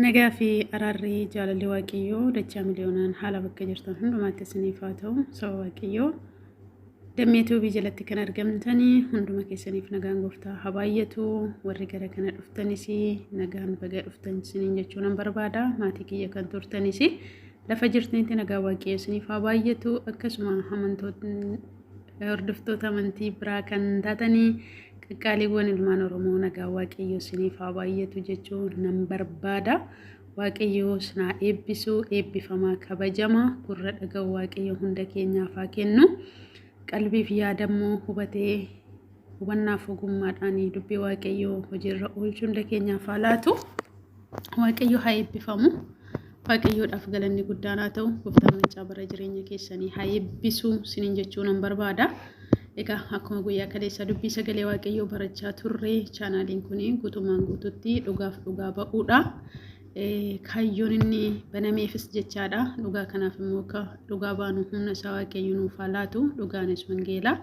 Nagaa fi araarri jaalalli Waaqayyoo dachaa miliyoonaan haala bakka jirtan hundumaatti isiniif haa ta'u. Saba Waaqayyoo Dammee Tuubii jalatti kan argamtanii hunduma keessaniif nagaan gooftaa haa baay'atu. Warri gara kana dhuftanis nagaan baga dhuftan isiniin jechuu nan barbaada. Maatii kiyya kan turtanis lafa jirtanitti nagaa Waaqayyoo isiniif haa baay'atu. Akkasuma amantootni hordoftoota amantii biraa kan taatanii qaqqaaliiwwan ilmaan Oromoo nagaa Waaqayyoo isiniif haa baay'atu jechuu nan barbaada. Waaqayyoo isin haa eebbisu, eebbifamaa kabajamaa, gurra dhaga'u Waaqayyo hunda keenyaaf haa kennu. Qalbiif yaadammoo hubatee hubannaaf ogummaadhaan dubbii Waaqayyoo hojiirra oolchuu hunda keenyaaf haa laatu. Waaqayyo haa eebbifamu. Waaqayyoodhaaf galanni guddaan haa ta'u. Gooftaan maccaa bara jireenya keessanii haa eebbisu isiniin jechuu nan barbaada. Egaa akkuma guyyaa kaleessaa dubbii sagalee Waaqayyoo barachaa turre chaanaaliin kun guutummaan guututti dhugaaf dhugaa ba'uudha. Kaayyoon inni banameefis jechaadha. Dhugaa kanaaf immoo akka dhugaa baanu humna isaa Waaqayyo nuuf haa laatu. Dhugaanis wangeela.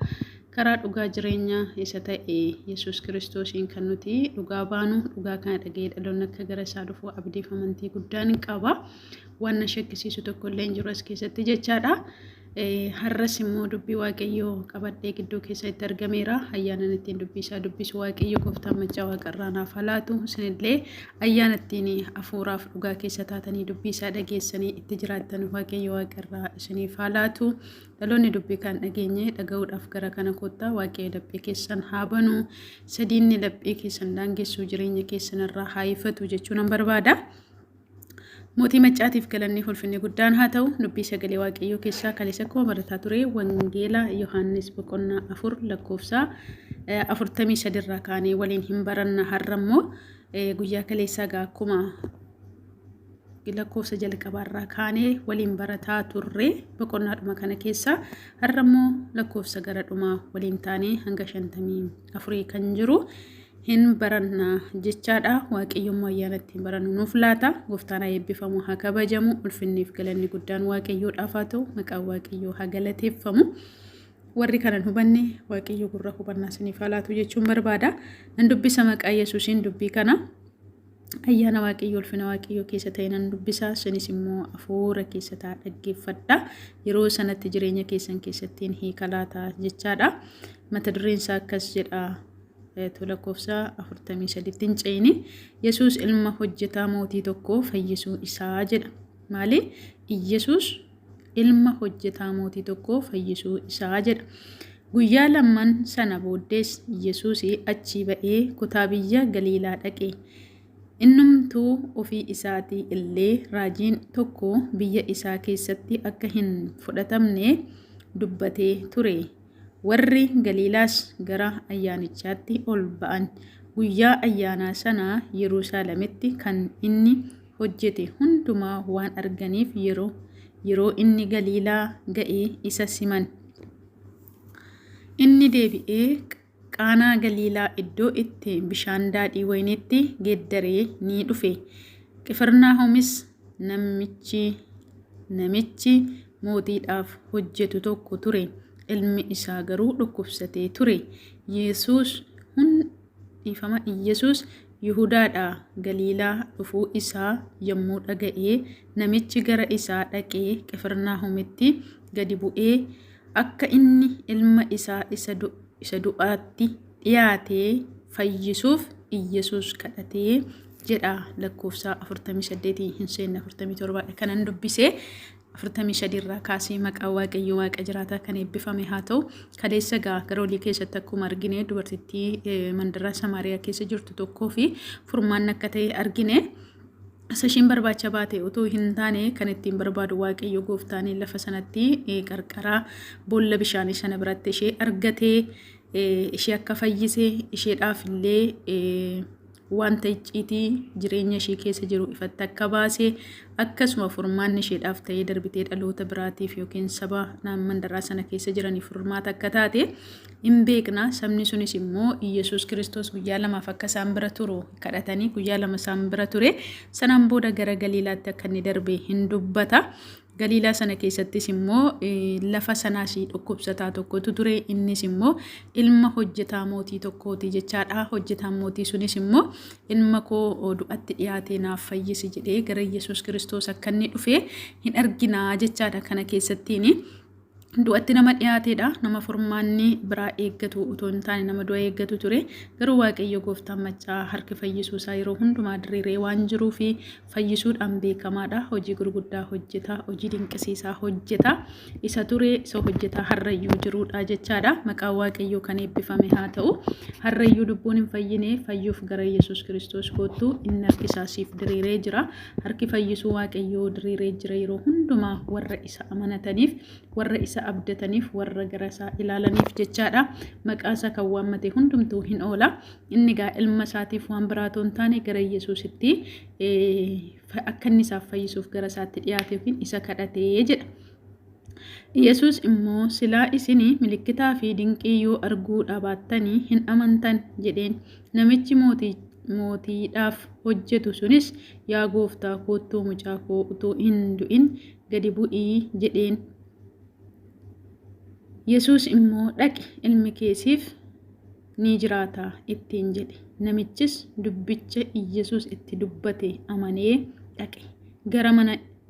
Karaa dhugaa jireenya isa ta'e Yesuus Kiristoosiin kan nuti dhugaa baanu dhugaa kana dhaga'ee dhaloonni akka gara isaa dhufu abdiif amantii guddaan qaba. Waan na shakkisiisu tokko illee hin jiru as keessatti jechaadha. Har'as immoo dubbii Waaqayyoo qabadhee gidduu keessatti argameera. Ayyaanan ittiin dubbii isaa dubbisu Waaqayyo gooftaan maccaa waaqarraa naaf haa laatu. Isinillee ayyaana ittiin hafuuraaf dhugaa keessa taatanii dubbii isaa dhageessanii itti jiraattan Waaqayyo waaqarraa isiniif haa laatu. Dhaloonni dubbii kan dhageenye dhaga'uudhaaf gara kana kottaa Waaqayyo laphee keessan haa banu. Sadiinni laphee keessan daangessuu jireenya keessan irraa haa ifatu jechuu nan barbaada. Mootii Maccaatiif galanni ulfinni guddaan haa ta'u. Dubbii sagalee Waaqayyoo keessaa kaleessa akkuma barataa ture Wangeela Yohaannis boqonnaa 4 lakkoofsa 43 irraa kaanee waliin hin baranna. Har'a immoo guyyaa kaleessaa gaa akkuma lakkoofsa jalqabaarraa kaanee waliin barataa turre boqonnaadhuma kana keessa har'a immoo lakkoofsa gara dhumaa waliin taanee hanga 54 kan jiru hin baranna jechaadha. Waaqayyo immoo ayyaana ittiin barannu nuuf laata. Gooftaan haa eebbifamu, haa kabajamu. Ulfinniif galanni guddaan Waaqayyoodhaaf haa ta'u. Maqaan Waaqayyoo haa galateeffamu. Warri kana hin hubanne Waaqayyo gurra hubannaa isiniif haa laatu jechuun barbaada. Nan dubbisa maqaa Yesuusiin dubbii kana. Ayyaana Waaqayyoo ulfina Waaqayyoo keessa ta'e nan dubbisa. Isinis immoo hafuura keessa ta'a dhaggeeffadha. Yeroo sanatti jireenya keessan keessattiin hiika laata jechaadha. Mata dureen isaa akkas jedha. Lakkoofsa 43tti hin ce'ini. Yesuus ilma hojjetaa mootii tokkoo fayyisuu isaa jedha. Maali? Iyyasuus ilma hojjetaa mootii tokkoo fayyisuu isaa jedha. Guyyaa lamman sana booddees Yesuus achii ba'ee kutaa biyya Galiilaa dhaqe. Innumtuu ofii isaatii illee raajiin tokko biyya isaa keessatti akka hin fudhatamne dubbatee ture. Warri Galiilaas gara ayyaanichaatti ol ba'an. Guyyaa ayyaanaa sana Yerusaalemitti kan inni hojjete hundumaa waan arganiif yeroo yeroo inni Galiilaa ga'e isa siman. Inni deebi'ee Qaanaa Galiilaa iddoo itti bishaan daadhii wayiniitti geeddare ni dhufe. Qifirnaahomis namichi namichi mootiidhaaf hojjetu tokko ture, ilmi isaa garuu dhukkubsatee ture. Yesuus hun dhiifama Iyyasuus Yihudaadhaa Galiilaa dhufuu isaa yommuu dhaga'e, namichi gara isaa dhaqee Qifirnaahomitti gadi bu'ee akka inni ilma isaa isa isa du'aatti dhiyaate fayyisuuf Iyyasuus kadhatee jedha. Lakkoofsa 48 hin seenne 47 dha kanan dubbise. 43 irraa kaasee maqaan Waaqayyo Waaqa jiraataa kan eebbifame haa ta'u. Kaleessa egaa gara olii keessatti akkuma argine dubartittii mandaraa Samaariyaa keessa jirtu tokkoo fi furmaanni akka ta'e argine. Isa ishiin barbaacha baate utuu hin taane kan ittiin barbaadu Waaqayyo gooftaan lafa sanatti qarqara boolla bishaanii sana biratti ishee argatee ishee akka fayyise isheedhaaf illee wanta icciitii jireenya ishee keessa jiru ifatti akka baase akkasuma furmaanni isheedhaaf ta'ee darbitee dhaloota biraatiif yookiin saba mandaraa sana keessa jiraniif furmaata akka taate in beekna. Sabni sunis immoo Iyyasuus Kiristoos guyyaa lamaaf akka isaan bira turu kadhatanii guyyaa 2 isaan bira ture. Sanaan booda gara Galiilaatti akka inni darbe hin dubbata. Galiilaa sana keessattis immoo lafa sanaas dhukkubsataa tokkotu ture. Innis immoo ilma hojjetaa mootii tokkooti jechaadha. Hojjetaan mootii sunis immoo ilma koo du'atti dhiyaatee naaf fayyisi jedhee gara Yesuus Kiristoos akka inni dhufe hin arginaa jechaadha kana keessattiin. Du'atti nama dhiyaateedha. Nama furmaanni biraa eeggatu utoo hin taane nama du'a eeggatu ture. Garuu Waaqayyo gooftaan maccaa harki fayyisuu isaa yeroo hundumaa diriiree waan jiruu fi fayyisuudhaan beekamaadha. Hojii gurguddaa hojjeta, hojii dinqisiisaa hojjeta. Isa ture, isa hojjetaa har'ayyuu jiruudha jechaadha. Maqaan Waaqayyoo kan eebbifame haa ta'u. Har'ayyuu lubbuun hin fayyine fayyuuf gara Yesuus Kiristoos koottu, inni harki isaa siif diriiree jira. Harki fayyisuu Waaqayyoo diriiree jira yeroo hundumaa warra isa amanataniif, warra isa abdataniif, warra gara isaa ilaalaniif jechaadha. Maqaa isaa kan waammate hundumtuu hin oola. Inni egaa ilma isaatiif waan biraa otoo hin taane gara Yesuusitti akka inni isaaf fayyisuuf gara isaatti dhiyaate yookiin isa kadhatee jedha. Yesuus immoo silaa isin milikkitaa fi dinqii yoo arguu dhabaattanii hin amantan jedheen. Namichi mootiidhaaf hojjetu sunis yaa gooftaa koottuu mucaa koo utuu hin du'in gadi bu'ii jedheen. Yesuus immoo dhaqi ilmi kee siif ni jiraata ittiin jedhe. Namichis dubbicha Iyyasuus itti dubbate amanee dhaqe.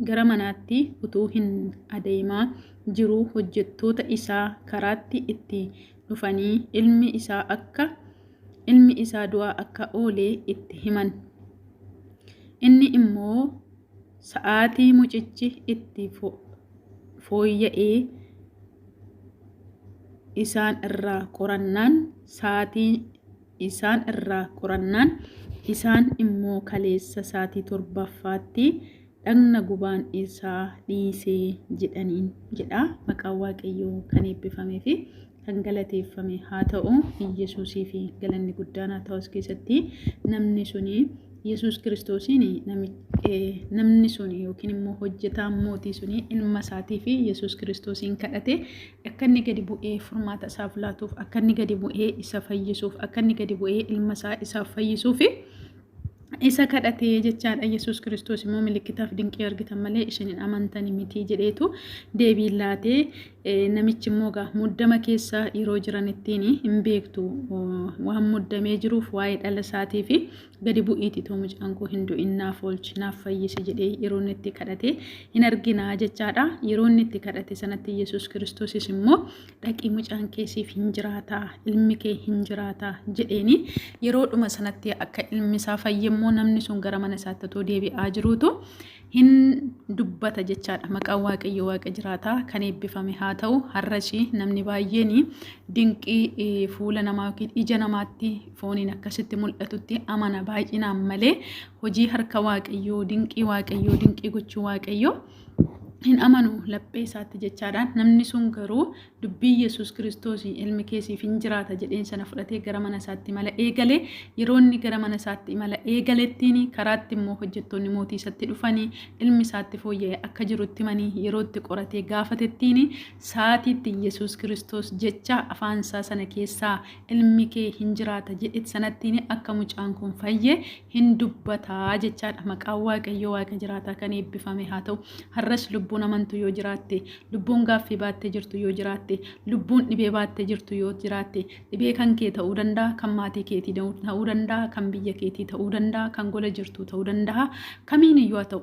Gara manaatti utuu hin adeemaa jiruu hojjettoota isaa karaatti itti dhufanii ilmi isaa du'aa akka oole itti himan. Inni immoo sa'aatii mucichi itti fooyya'ee isaan irraa qorannaan sa'aatii isaan irraa qorannaan isaan immoo kaleessa sa'aatii 7ffaatti dhagna gubaan isaa dhiisee jedhaniin jedha. Maqaan Waaqayyoo kan eebbifamee fi kan galateeffame haa ta'u. Yesuusii fi galanni guddaan haa ta'u. As keessatti namni suni Yesuus Kiristoosiin namni suni yookiin immoo hojjetaan mootii suni ilma isaatii fi Yesuus Kiristoosiin kadhate akka inni gadi bu'ee furmaata isaaf laatuuf, akka inni gadi bu'ee isa fayyisuuf, akka inni gadi bu'ee ilma isaa isaaf fayyisuuf isa kadhatee jechaadha. Yesuus Kiristoos immoo milikkitaaf dinqii argitan malee isin hin amantani miti jedheetu deebii laatee. Namichi immoo egaa muddama keessa yeroo jiranittiin hin beektu waan muddamee jiruuf waa'ee dhala isaatii fi gadi bu'iiti too mucaan koo hin du'in naaf oolchi naaf fayyisi jedhee yeroo inni itti kadhate hin arginaa jechaadha. Yeroo inni itti kadhate sanatti Yesuus Kiristoosis immoo dhaqii mucaan kee siif hin jiraataa, ilmi kee hin jiraataa jedheeni yeroodhuma sanatti akka ilmi isaa fayye immoo namni sun gara mana isaatti otoo deebi'aa jiruutu hin dubbata jechaadha. Maqaan Waaqayyo Waaqa jiraataa kan eebbifame haa ta'u. Har'as namni baay'een dinqii fuula namaa yookiin ija namaatti fooniin akkasitti mul'atutti amana baay'inaan malee hojii harka Waaqayyoo, dinqii Waaqayyoo, dinqii gochuu Waaqayyoo hin amanu laphee isaatti jechaadha. Namni sun garuu dubbii Yesuus Kiristoos ilmi kee siif hin jiraata jedheen sana fudhatee gara mana isaatti imala eegale. Yeroo inni gara mana isaatti imala eegalettiin karaatti immoo hojjettoonni mootii isatti dhufanii ilmi isaatti fooyya'e akka jirutti himanii yeroo itti qoratee gaafatettiin sa'aatiitti Yesuus Kiristoos jecha afaan isaa sana keessaa ilmi kee hin jiraata jedhe sanattiin akka mucaan kun fayye hin dubbataa jechaadha. Maqaan Waaqayyoo Waaqa jiraataa kan eebbifame haa ta'u. Har'as lubbuun amantu yoo jiraatte, lubbuun gaaffii baattee jirtu yoo jiraatte, lubbuun dhibee baattee jirtu yoo jiraatte, dhibee kan kee ta'uu danda'a, kan maatii keetii ta'uu danda'a, kan biyya keetii ta'uu danda'a, kan gola jirtu ta'uu danda'a, kamiin iyyuu haa ta'u.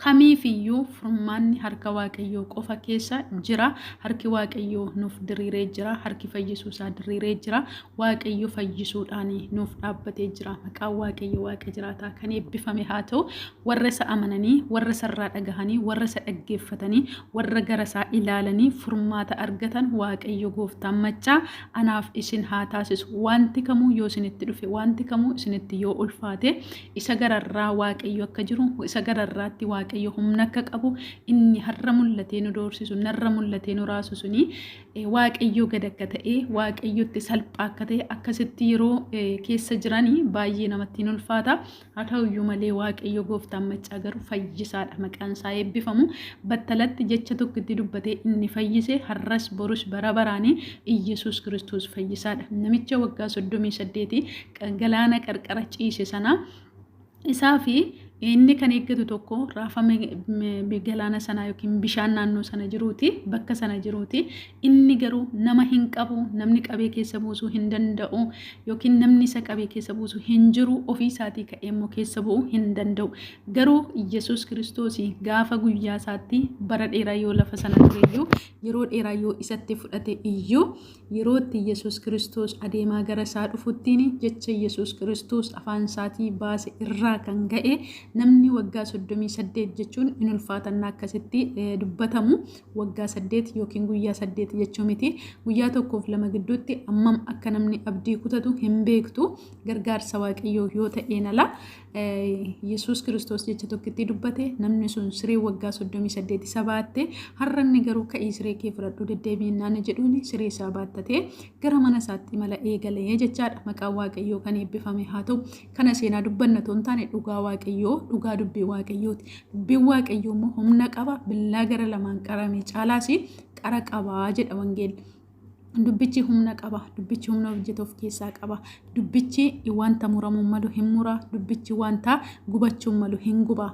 Kamiifiyyuu furmaanni harka Waaqayyoo qofa keessa jira. Harki Waaqayyoo nuuf diriiree jira. Harki fayyisuu isaa diriiree jira. Waaqayyo fayyisuudhaan nuuf dhaabbatee jira. Maqaan Waaqayyo Waaqa jiraataa kan eebbifame haa ta'u. Warra isa amananii, warra isarraa dhagahanii, warra isa dhaggeeffatanii, warra gara isaa ilaalanii furmaata argatan Waaqayyo gooftaan maccaa anaaf isin haa taasisu. Wanti kamuu yoo isinitti dhufe, wanti kamuu isinitti yoo ulfaate, isa gararraa Waaqayyo akka jiru, isa gararraatti Waaqayyo humna akka qabu, inni har'a mul'atee nu doorsisu, narra mul'atee nu raasu suni Waaqayyo gad akka ta'e, Waaqayyotti salphaa akka ta'e akkasitti yeroo keessa jiranii baay'ee namatti hin ulfaata. Haa ta'uyyuu malee Waaqayyo gooftaan maccaa garuu fayyisaadha. Maqaan isaa eebbifamu. Battalatti jecha tokkotti dubbatee inni fayyise har'as borus bara baraanii Iyyasuus Kiristoos fayyisaadha. Namicha waggaa 38 galaana qarqara ciise sana isaa fi Inni kan eeggatu tokko raafama galaana sanaa yookiin bishaan naannoo sana jiruuti, bakka sana jiruuti. Inni garuu nama hin qabu, namni qabee keessa buusuu hin danda'u yookiin namni isa qabee keessa buusu hin jiru, ofii isaatii ka'ee immoo keessa bu'uu hin danda'u. Garuu Yesuus Kiristoos gaafa guyyaa isaatti bara dheeraa yoo lafa sana ture iyyuu, yeroo dheeraa yoo isatti fudhate iyyuu, yeroo itti Yesuus Kiristoos adeemaa gara isaa dhufuttiin jecha Yesuus Kiristoos afaan isaatii baase irraa kan ga'e namni waggaa 38 jechuun in ulfaatannaa akkasitti dubbatamu, waggaa 8 yookiin guyyaa 8 jechuu miti. Guyyaa tokkoof lama gidduutti ammam akka namni abdii kutatu hin beektu, gargaarsa Waaqayyoo yoo ta'een ala. Yesuus Kiristoos jecha tokkitti dubbate, namni sun siree waggaa 38 isa baatte, har'a inni garuu ka'ii siree kee fudhadhu deddeebi'innaan jedhuun siree isaa baattatee gara mana isaatti imala eegalee jechaadha. Maqaan Waaqayyoo kan eebbifame haa ta'u. Kana seenaa dubbanna otoo hin taane dhugaa Waaqayyoo, dhugaa dubbii Waaqayyooti. Dubbiin Waaqayyoo immoo humna qaba, billaa gara lamaan qarame caalaas qara qabaa jedha wangeelli. Dubbichi humna qaba. Dubbichi humna hojjetu of keessaa qaba. Dubbichi wanta muramuu malu hin mura. Dubbichi wanta gubachuu malu hin guba.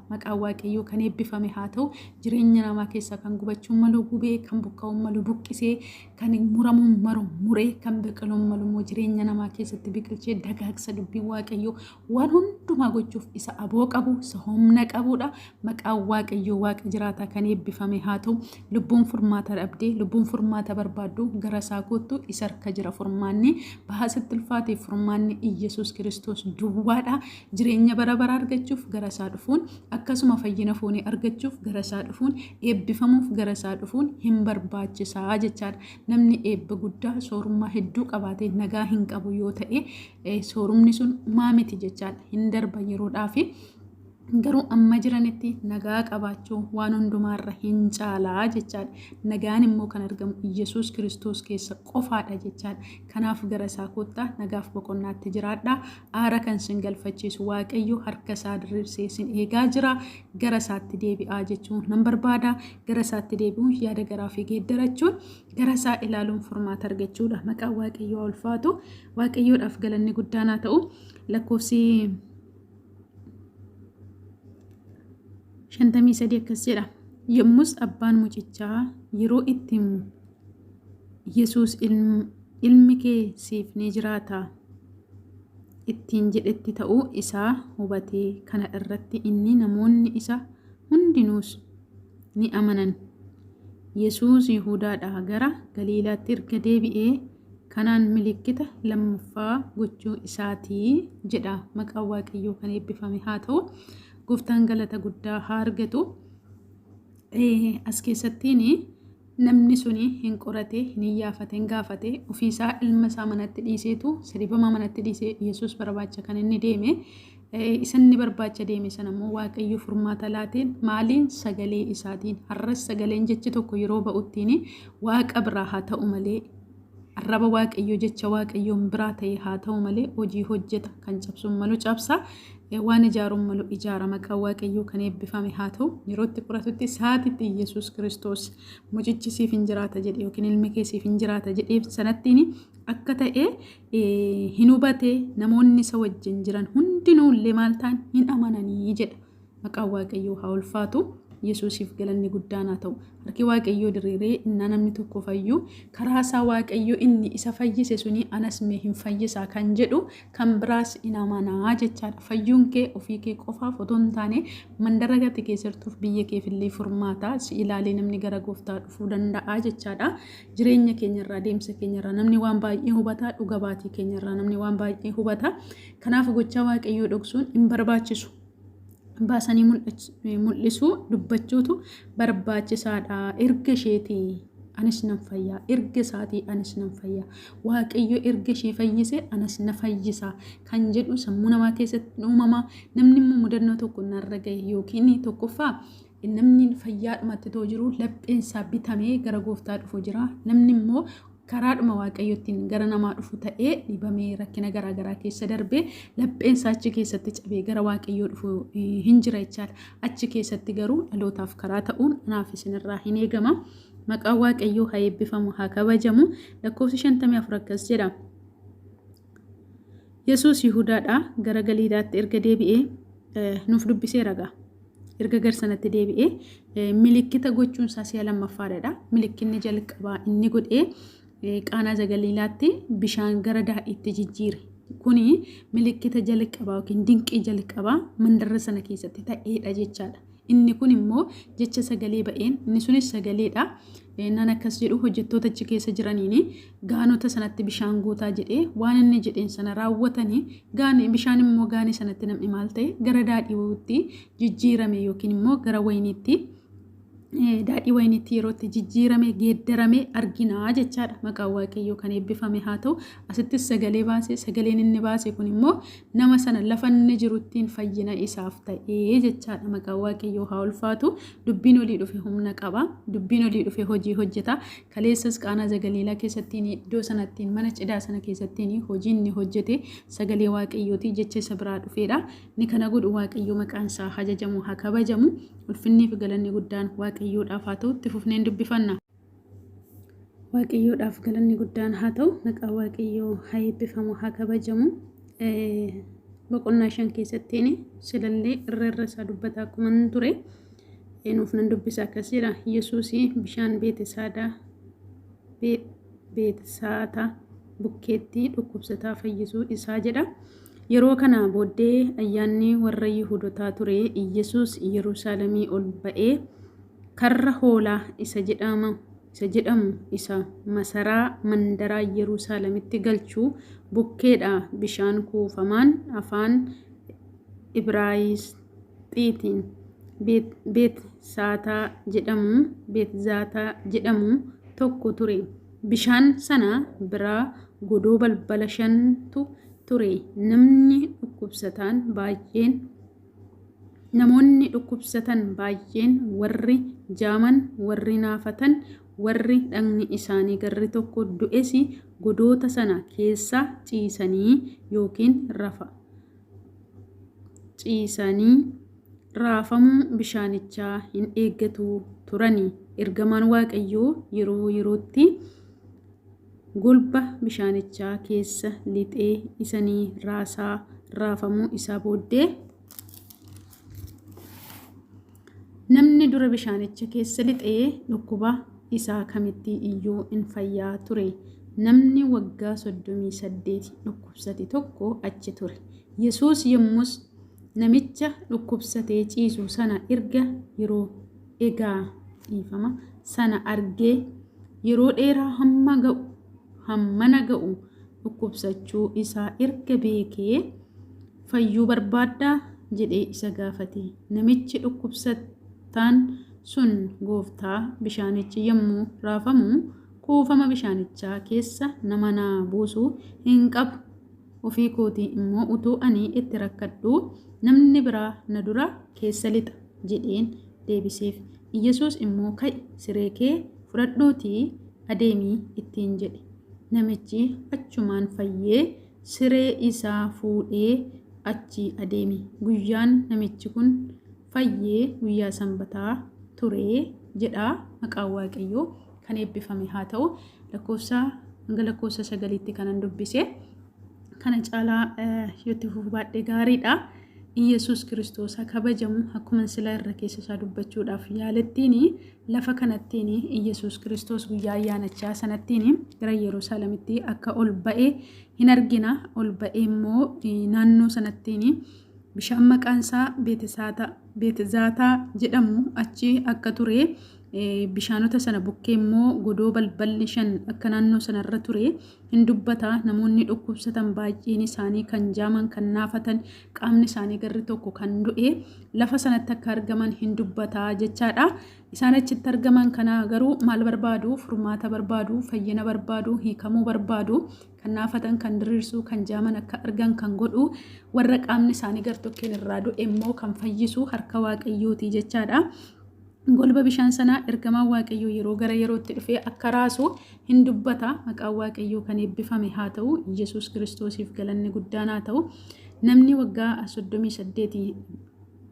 Maqaan Waaqayyoo kan eebbifame haa ta'u. Jireenya namaa keessaa kan gubachuu malu gubee, kan buqqa'uu malu buqqisee, kan muramuu malu muree, kan biqiluu malu immoo jireenya namaa keessatti biqilchee dagaagsa. Dubbiin Waaqayyoo waan hundumaa gochuuf isa aboo qabu, isa humna qabudha. Maqaan Waaqayyoo Waaqa jiraataa kan eebbifame haa ta'u. Lubbuun furmaata dhabdee, lubbuun furmaata barbaaddu gara isaa koottu, isa harka jira furmaanni. Bahaa sitti ulfaateef furmaanni Iyyasuus Kiristoos duwwaadha. Jireenya bara baraa argachuuf gara isaa dhufuun, akkasuma fayyina foonii argachuuf gara isaa dhufuun, eebbifamuuf gara isaa dhufuun hin barbaachisaa jechaadha. Namni eebba guddaa, soorummaa hedduu qabaatee nagaa hin qabu yoo ta'e, soorumni sun maa miti jechaadha. Hin darba yeroodhaafi. Garuu amma jiranitti nagaa qabaachuu waan hundumaarra hin caalaa jechaadha. Nagaan immoo kan argamu Iyyasuus Kiristoos keessa qofaadha jechaadha. Kanaaf gara isaa koottaa, nagaaf boqonnaatti jiraadha. Aara kan sin galfachiisu Waaqayyo harka isaa diriirsee sin eegaa jira. Gara isaatti deebi'aa jechuun nan barbaada. Gara isaatti deebi'uun, yaada garaa fi geeddarachuun, gara isaa ilaaluun furmaata argachuudha. Maqaan Waaqayyoo haa ulfaatu. Waaqayyoodhaaf galanni guddaan haa ta'u. Lakkoofsi 53 akkas jedha. Yommus abbaan mucichaa yeroo itti Yesuus ilmi kee siif ni jiraata ittiin jedhetti ta'uu isaa hubatee, kana irratti inni, namoonni isa hundinuus ni amanan. Yesuus Yihudaadhaa gara Galiilaatti erga deebi'ee kanaan milikkita lammaffaa gochuu isaati jedha. Maqaan Waaqayyoo kan eebbifame haa ta'u. Gooftaan galata guddaa haa argatu. As keessattiin namni suni hin qorate, hin iyyaafate, hin gaafate, ofiisaa ilma isaa manatti dhiiseetu, sadibamaa manatti dhiisee Yesuus barbaacha kan inni deeme. Isa inni barbaacha deeme sana immoo Waaqayyo furmaata laateen. Maaliin? Sagalee isaatiin. Har'as sagaleen jechi tokko yeroo ba'uttiin Waaqa biraa haa ta'u malee, arraba Waaqayyo, jecha Waaqayyoon biraa ta'e haa ta'u malee, hojii hojjeta. Kan cabsuun malu cabsa, waan ijaaruun malu ijaara. Maqaan Waaqayyoo kan eebbifame haa ta'u. Yeroo itti qoratutti saatitti Yesuus Kiristoos mucichi siif hin jiraata jedhe yookiin ilmi kee siif hin jiraata jedhee sanattiin akka ta'e hin hubate. Namoonni isa wajjin jiran hundinuu illee maal ta'an? Hin amananii jedha. Maqaan Waaqayyoo haa ulfaatu. Yesuusiif galanni guddaan haa ta'u. Harki Waaqayyoo diriiree innaa namni tokko fayyu, karaa isaa Waaqayyo inni isa fayyise suni anas mee hin fayyisaa kan jedhu kan biraas in amanaa jechaadha. Fayyuun kee ofii kee qofaaf otoo hin taane mandara gati keessa jirtuuf, biyya keef illee furmaata. Si ilaalee namni gara gooftaa dhufuu danda'a jechaadha. Jireenya keenyarraa, deemsa keenyarraa namni waan baay'ee hubata. Dhuga baatii keenyarraa namni waan baay'ee hubata. Kanaaf gochaa Waaqayyoo dhoksuun hin barbaachisu. Baasanii mul'isuu, dubbachuutu barbaachisaadha. Erga isheetii anis nan fayyaa, erga isaatii anis nan fayyaa, Waaqayyo erga ishee fayyise anas na fayyisa kan jedhu sammuu namaa keessatti uumama. Namni immoo mudannoo tokko narra gahe yookiin tokkoffaa namni fayyaadhumatti too jiru lapheensaa bitamee gara gooftaa dhufu jira. Namni immoo karaadhuma Waaqayyottiin gara namaa dhufu ta'ee dhibamee, rakkina garaa garaa keessa darbee, lapheensaa achi keessatti cabee gara Waaqayyoo dhufu hin jira jechaadha. Achi keessatti garuu dhalootaaf karaa ta'uun anaaf isinirraa hin eegama. Maqaan Waaqayyoo haa eebbifamu, haa kabajamu. Lakkoofsi 54 akkas jedha. Yesuus Yihudaadhaa gara Galiilaatti erga deebi'ee Nuuf dubbiseera gaa. Erga gar sanatti deebi'ee milikkita gochuun isaa si'a lammaffaadha. Milikkinni jalqabaa inni godhee Qaanaa Zagaliilaatti bishaan gara daadhiitti jijjiire. Kuni milikkita jalqabaa yookiin dinqii jalqabaa mandara sana keessatti ta'eedha jechaadha. Inni kun immoo jecha sagalee ba'een inni sunis sagaleedha. Nan akkas jedhu hojjettoota achi keessa jiraniin gaanota sanatti bishaan guutaa jedhee waan inni jedheen sana raawwatanii gaani bishaan immoo gaanii sanatti namni maal ta'e gara daadhiitti jijjiirame yookiin immoo gara wayiniitti daadhii wayiniitti yeroo itti jijjiirame geeddarame argina jechaadha. Maqaan Waaqayyoo kan eebbifame haa ta'u. Asittis sagalee baase sagaleen inni baase kun immoo nama sana lafa inni jiruttiin fayyina isaaf ta'ee jechaadha. Maqaan Waaqayyoo haa ulfaatu. Dubbiin olii dhufe humna qaba. Dubbiin olii dhufe hojii hojjeta. Kaleessas Qaanaa Zagaliilaa keessattiin iddoo sanattiin mana cidhaa sana keessattiin hojii inni hojjete sagalee Waaqayyooti jecha isa biraa dhufeedha. Inni kana godhu Waaqayyo maqaan isaa haa jajamu haa kabajamu. Ulfinnii fi galanni guddaan Waaqayyoodhaaf haa ta'u. Itti fufneen dubbifanna. Waaqayyoodhaaf galanni guddaan haa ta'u. Maqaan Waaqayyoo haa eebbifamu haa kabajamu. Boqonnaa 5 keessattiin silallee irra irra isaa dubbataa akkuma ture. Nuuf nan dubbisa akkas jedha. Yesuus bishaan Beetesaadaa Beetsaata bukkeetti dhukkubsataa fayyisuu isaa jedha. Yeroo kana booddee ayyaanni warra Yihudotaa ture. Iyyasuus Yerusaalemii ol ba'ee karra hoolaa isa jedhama isa jedhamu isa masaraa mandaraa Yerusaalemitti galchu bukkeedha bishaan kuufamaan afaan Ibraayisxiitiin Beetsaataa jedhamu Beetzaataa jedhamu tokko ture. Bishaan sana bira godoo balbala shantu ture. Namni dhukkubsataan baay'een Namoonni dhukkubsatan baay'een, warri jaaman, warri naafatan, warri dhagni isaanii garri tokko du'es godoota sana keessa ciisanii yookiin rafa ciisanii raafamuu bishaanichaa hin eeggatu turani. Ergamaan Waaqayyoo yeroo yerootti golba bishaanichaa keessa lixee isa ni raasaa raafamuu isaa booddee namni dura bishaanicha keessa lixee dhukkuba isaa kamitti iyyuu in fayyaa ture. Namni waggaa 38 dhukkubsate tokko achi ture. Yesuus yommus namicha dhukkubsatee ciisu sana erga yeroo egaa dhiifama sana argee yeroo dheeraa hamma ga'u hammana ga'u dhukkubsachuu isaa erga beekee fayyuu barbaaddaa jedhee isa gaafate. Namichi dhukkubsataan sun gooftaa bishaanichi yommuu raafamu kuufama bishaanichaa keessa nama naa buusu hin qabu. Ofii kootii immoo utuu ani itti rakkadhuu namni biraa na dura keessa lixa jedheen deebiseef. Iyyasuus immoo ka'i siree kee fudhadhuutii adeemi ittiin jedhe. Namichi achumaan fayyee siree isaa fuudhee achii adeeme. Guyyaan namichi kun fayye guyyaa Sanbataa ture jedha. Maqaan Waaqayyoo kan eebbifame haa ta'u. Lakkoofsa hanga lakkoofsa sagaliitti kanan dubbise. Kana caalaa yoo itti fufuu baadhee gaariidha. Iyyasuus Kiristoos haa kabajamu. Akkuma sila irra keessa isaa dubbachuudhaaf yaalettiin lafa kanattiin Iyyasuus Kiristoos guyyaa ayyaanachaa sanattiin gara Yerusaalemitti akka ol ba'e hin argina. Ol ba'ee immoo naannoo sanattiin bishaan maqaan isaa Beetezaataa jedhamu achi akka ture bishaanota sana bukkee immoo godoo balballi shan akka naannoo sanarra ture hin dubbata. Namoonni dhukkubsatan baay'een isaanii kan jaaman, kan naafatan, qaamni isaanii garri tokko kan du'e lafa sanatti akka argaman hin dubbata jechaadha. Isaan achitti argaman kana garuu maal barbaadu? Furmaata barbaadu, fayyina barbaadu, hiikamuu barbaadu. Kan naafatan kan diriirsu, kan jaaman akka argan kan godhu, warra qaamni isaanii gartokkeen irraa du'e immoo kan fayyisu harka Waaqayyooti jechaadha. Golba bishaan sanaa ergamaan Waaqayyoo yeroo gara yerootti dhufee akka raasu hin dubbata. Maqaan Waaqayyoo kan eebbifame haa ta'u. Yesuus Kiristoosiif galanni guddaan haa ta'u. Namni waggaa 38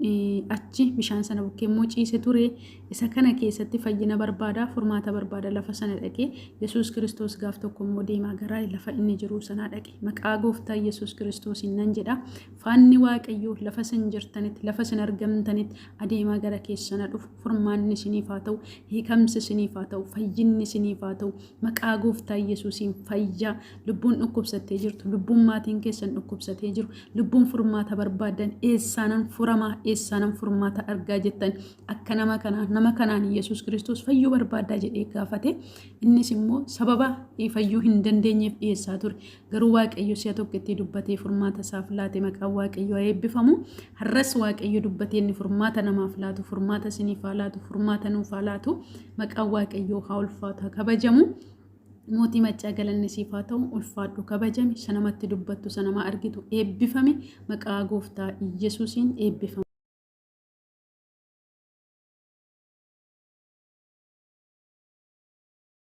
Achi bishaan sana bukkee immoo ciise ture. Isa kana keessatti fayyina barbaada, furmaata barbaada lafa sana dhaqee. Yesuus Kiristoos gaaf tokko immoo deemaa gara lafa inni jiru sanaa dhaqe. Maqaa gooftaa Yesuus Kiristoosiin nan jedha. Faanni Waaqayyoo lafa isin jirtanitti, lafa isin argamtanitti adeemaa gara keessana dhufu. Furmaanni isiniif haa ta'u, hiikamsi isiniif haa ta'u, fayyinni isiniif haa ta'u. Maqaa gooftaa Yesuusiin fayyaa. Lubbuun dhukkubsattee jirtu, lubbuun maatiin keessan dhukkubsatee jiru, lubbuun furmaata barbaadan eessaanan furamaa, eessaanan furmaata argaa jettan akka nama kanaa nama kanaan Yesuus Kiristoos fayyuu barbaaddaa jedhee gaafate. Innis immoo sababa fayyuu hin dandeenyeef dhiyeessaa ture. Garuu Waaqayyo si'a tokkotti dubbatee furmaata isaaf laate. Maqaan Waaqayyoo haa eebbifamu. Har'as Waaqayyo dubbatee inni furmaata namaaf laatu, furmaata isiniif haa laatu, furmaata nuuf haa laatu. Maqaan Waaqayyoo haa ulfaatu, haa kabajamu. Mootii maccaa galanni siif haa ta'u, ulfaadhu, kabajami, isa namatti dubbattu, isa nama argitu, eebbifami, maqaa gooftaa Iyyasuusiin eebbifama.